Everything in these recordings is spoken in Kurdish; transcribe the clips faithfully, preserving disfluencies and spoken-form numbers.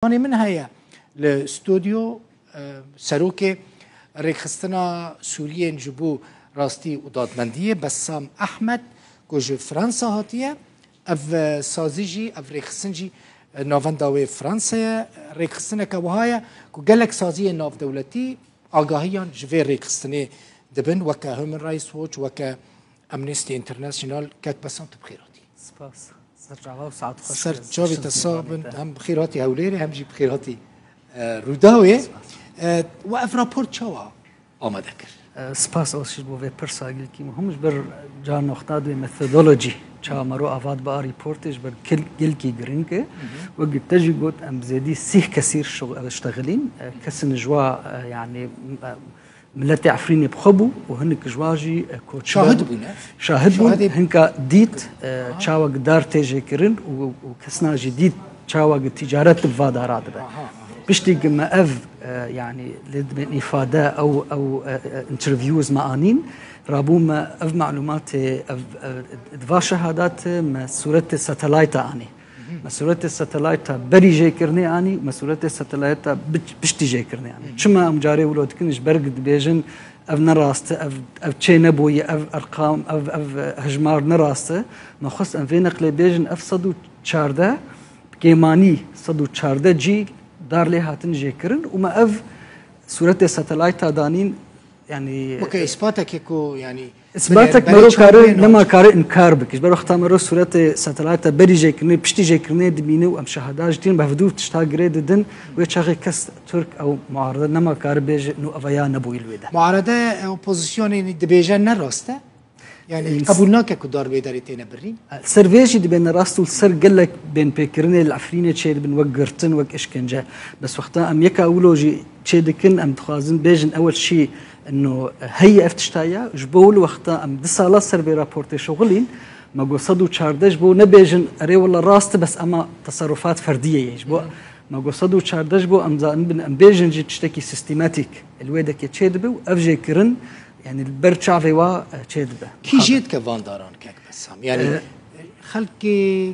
Mêvanê min heye li stûdyo, e, serokê Rêkxistina Sûriyên ji bo Rastî û Dadmendiyê, Bessam Ehmed, ku ji Fransa hatiye. Ev, e, sazî jî, ev rêkxistin jî, e, navenda wê Fransa ye. Rêkxistineke wiha ye ku gelek saziyên navdewletî agahiyan ji vê rêkxistinê dibin, weke Human Rights Watch, weke Amnesty International. Kek Bessam, tu bi xêr hatî. Spas. Ser çava û saet xweş. Ser çavê te sax bin, hem bi xêr hatî Hewlêrê, hem jî bi xêr hatî, e, Rûdawê. Spas. E, we ev rapor çawa amade kir? E, spas Alşîr bo vê pirsa gelkî muhim. Ji ber carna wexta dibê methodology, çawa mero ava dibe a reportê, ji ber gel-, gelkî giring e. Hı hı. Wek te jî got, em zêdî sîh kesîr şo-, e, ştexilîn. E, kesin ji wa, e, yanî, e, Miletê Efrînê bi xwe bû û hinek ji wan jî, e, koçber Şahid bûne. Şahid bûn, Şahidê hinka dît, e, Aha. çawa gi dar tê jêkirin û, û kesna jî dît çawa gi tîcaret bi va dara dibe. Aha, aha. Piştî gi me ev, e, yanî lê dibên îfade ew, ew, e, e, interviews me anîn, rabû me ev malûmatê, ev, e, di va şehadatê me sûretê satelayta anî. Me sûretê satelayta berî jêkirinê anî, me sûretê satelayta biç-, piştî jêkirinê anî. Çima em carê wilo dikin? Ji ber dibêjin ev ne rast e, ev, ev çê nebûye, ev erqam, ev, ev hejmar ne rast e. Me xwest em vê neqlê bêjin, ev sed û çardeh bi kêmanî sed û çardeh cî dar lê hatin jêkirin û me ev sûretê satelayta danîn, yanî Weke îspatekê ku, yanî, Îsbatek belê, belê mero çawa kare, bê nema navçe. Kare inkar bike. Ji ber wexta mero sûretê satelayta berî jêkirinê, piştî jêkirinê dimîne û em şehada jî tînin, bi hevdû tişta girê didin, wê çaxê kes Tirk ew muarede nema kare bêje, no eva ya nebûyî li wê de. Muarede, e, opozisyonê dibêje ne rast e? Yani, Ins- qebûl nake ku darbêderê têne birîn? Ser vê jî dibê ne rast û li ser gelek bên pêkirinê li Efrînê çêdibin, wek girtin, wek işkence. Bes wexta em yeka wilo jî çêdikin, em dixwazin bêjin ewil şî ino heye ev tişta ya. Ji bo wilo wexta em du sala ser vê raportê şixulîn, me got sed û çardeh ji bo nebêjin erê wela rast e, bes ema teserrufat ferdiyê ye. Ji bo me got sed û çardeh ji bo em zanibin, em bêjin jî tiştekî sistematîk li wê dekê çêdibe û ev jêkirin, yani, li ber çavê wa, e, çêdibe. Kî jê dike van daran, kek Bessam? Yani, E, xelkê,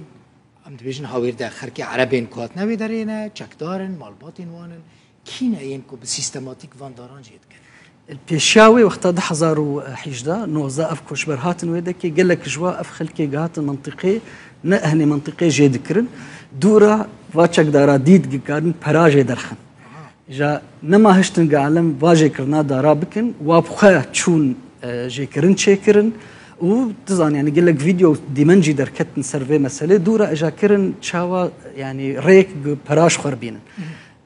em dibêjin hawêrde, xelkê erebên ku hatine wê derê ne, çekdar in, malbatên wan in. Kî ne yên ku bi sîstematîk van daran jê dikin? Pêşiya wê wexta du hezar û hejdeh, nozdeh ev koçber hatin wê dekê, gelek ji wa ev xelkê gihatin mentiqê, ne ehnê mentiqê jê dikirin. Dûra va çekdara dît dikarin pera jê derxin. Ja nema hiştin gi alem va jêkirina dara bikin, wa bi xwe çûn, e, jêkirin çêkirin û dizan, yani, gelek vîdeo dîmen jî derketin ser vê meselê. Dûra eja kirin çawa, yani, rêk gi pera ji xwe re bînin.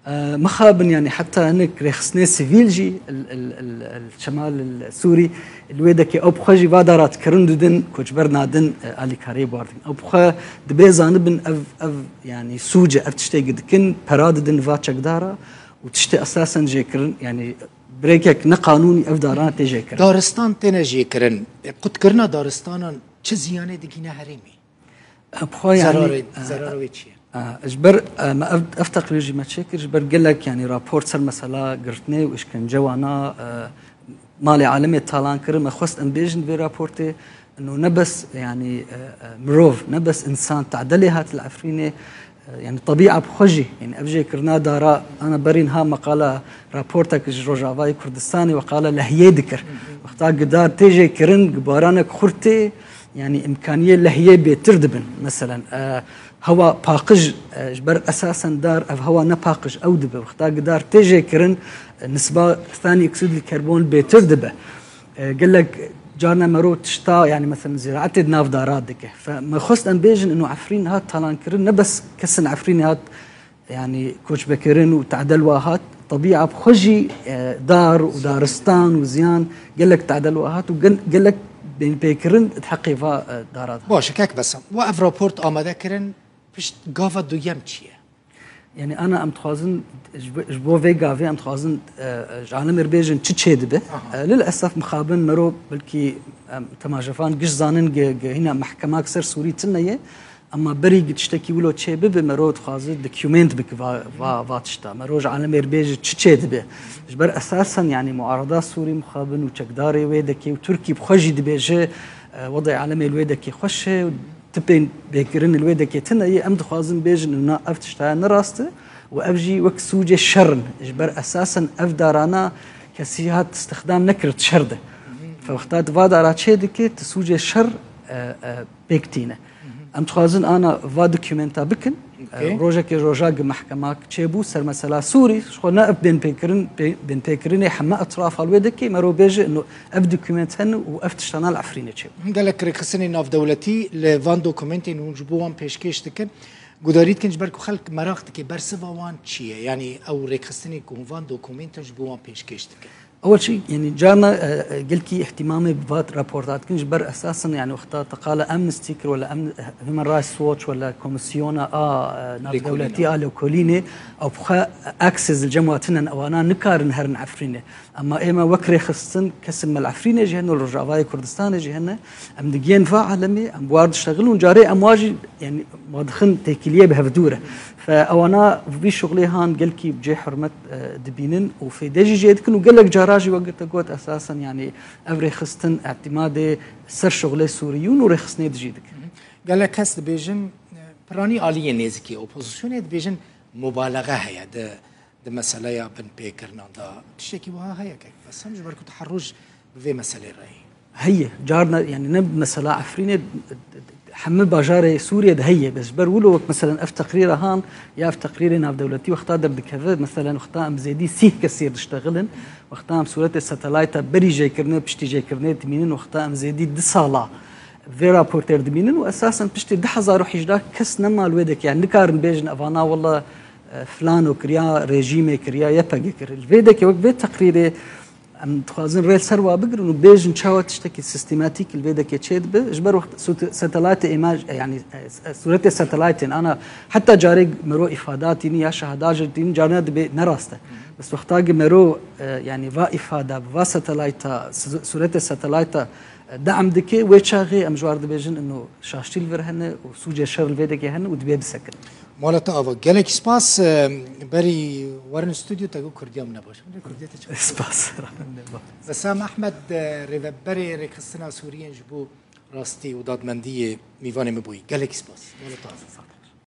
E, mixabin, yani, heta hinek rêxistinê sivîl jî, il, il, il, il Şemal il Sûrî, li wê dekê ew bi xwe jî va dara dikirin didin, koçber nadin, e, alîkariyê bi war dikin. Ew bi xwe dibê zanibin ev, ev, yani, sûc e, ev tiştê gi dikin, pera didin va çekdara û tiştê esasen jê kirin, yani, birêkek neqanûnî ev daran tê jê kirin. Daristan têne jê kirin. E, qutkirina daristanan çi ziyanê digîne herêmê? Bi xwe, yani, Zerarê, e, zerara wê çi ye? E, ji ber, e, me ev, ev teqrîr jî me çêkir, ji ber gelek, yani, rapor ser mesela girtinê û îşkence wana, e, malê alemê talan kirin. Me xwest em bêjin vê raportê, ino ne bes, yani, e, e, mirov, ne bes insan, tedelê hat li Efrînê, e, yani, tebîa bi xwe jî, yani, ev jêkirina dara, ana berî niha meqala, raportek ji Rojavayê Kurdistanê, weqala lehiyê dikir. Wexta gi dar tê jê kirin, gi baranek xurt tê, yani, îmkaniyê lehiyê bêtir dibin. Meselen, e, hewa paqij, e, ji ber esasen dar, ev hewa nepaqij ew dibe. Wexta gi dar tê jê kirin, e, nisba thanî oksîd li karbon bêtir dibe. E, gelek carna mero tişta, yani, meselen, ziraetê di nav dara dike. Fe, me xwest em bêjin, ino Efrîn hat talan kirin, ne bes kesin Efrînê hat, yani, koçbekirin û tedel wa hat, tebîa bi xwe jî, e, dar û daristan û ziyan, gelek tedel wa hat û gel-, gelek bên pêkirin di heqê va, e, dara de. Baş e, kek Bessam. We ev raport amade kirin, pişt gava duyem çi ye? Yani, ana em dixwazin, ji bo, ji bo vê gavê em dixwazin, e, e, ji alemê re bêjin çi çêdibe. Aha. E, lil esef mixabin mero belkî, em, temaşevan giş zanin ge, ge hîna mehkemak ser Sûrî tine ye. Ema berî gi tiştekî wilo çê bibe, mero dixwaze document bike va, va, va tişta. Mero ji alemê re bêje çi çê dibe. Ji ber esasen, yani, muarada Sûrî mixabin û çekdarê wê dekê û Tirkî bi xwe jî dibêje, e, wedê alemê li wê dekê xweş e û tipên bêkirin li wê dekê tine ye. Em dixwazin bêjin, na, ev tiştaya ne rast e. û ev jî wek sûcê şer in. Ji ber esasen ev darana kesî hat îstixdam nekir di şer de. Fe wexta tu va dara çê dike, tu sûcê şer, e, e, pêk tîne. Em dixwazin ana va dokumenta bikin. Okey. E, rojekê roja gi mehkema çêbû ser mesela Sûrî, ji xwe ne ev bên pêkirin, pê-, bên pêkirinê heme etrafa li wê dike, mero bêje, ino ev dokument hene û ev tiştana li Efrînê çêbû. Gelek rêkxistinên navdewletî li van dokumentên hûn ji bo wan pêşkêş dikin. Gudarî dikin ji ber ku xelk meraq dike, bersiva wan çi ye? Yanî ew rêkxistinên ku hûn van dokumenta ji bo wan pêşkêş dikin. Ewel çi, yanî carna, e, e, gelkî îhtîmamê bi vat raporta dikin, ji ber esasen, yanî wexta te qala Amnesty kir, wela Amn-, Human Rights Watch, wela Komîsyona a, e, Navdewletî a Lêkolînê, ew bi xwe access li cem wa tinen, ewana nikarin herin Efrînê. Ema ême wek rêxistin, kesên me li Efrînê jî hene, li Rojavayê Kurdistanê jî hene, em digihên va alemê, em bi war diştexilin û carê em wa jî, yanî, ma dixin têkiliyê bi hevdû re. Fe ewana vî şuxulê han gelkî bi cê hurmet, e, dibînin û fêde jî jê dikin û gelek cara jî wek te got esasen, yanî, ev rêxistin îtîmadê ser şuxulê Sûriyûn û rêxistinê dijî dikin. Gelek kes dibêjin, e, piranî aliyê nêzikê opozisyonê dibêjin mubalexe heye di, di meseleya binpêkirinan de. Tiştekî wiha heye kek Besem, ji ber ku teherrûj bi vê meselê re ye? Heye. Carna, yanî ne mesela Efrînê, hemî bajarê Sûriyê de heye. Bes ji ber wilo wek meselen ev teqrîra han, ya ev teqrîrê navdewletî wexta derdikeve, meselen wexta em zêdî sîh kesî diştexilin, wexta em sûretê satelayta berî jêkirine, piştî jêkirinê dimînin, wexta em zêdî du sala vê raportê dimînin û esasen piştî du hezar û hejdeh kes nema li wê deke, yanî nikarin bêjin evana wela, e, filano kiriya, rejîmê kiriya, Y P G kir. Li vê deke wek vê teqrîrê em dixwazin rê li ser wa bigirin û bêjin çawa tiştekî sîstematîk li vê deke çêdibe. Ji ber wext sut-, satelaytê êmaj, e, yanî, e, s-, e, sûretê satelaytên ana heta carê mero îfada tînin ya şehada jî tînin, carna dibê ne rast e. Bes wexta gi mero, e, yanî va îfada, va satelayta, s-, sûretê satelayta, e, de'm dike, wê çaxê em ji war dibêjin ino şaştî li vir hene û sûcê şer li vê deke hene û dibê bisekin. Mala te ava. Gelek spas, e, berî werin stûdyo te got Kurdiya min ne baş. Min Kurdiya te çi? Spas. Besam Ehmed, e, rêveberê rêkxistina Sûriyên ji bo rastî û dadmendiyê mîvanê min bûyî. Gelek spas. Mala te ava.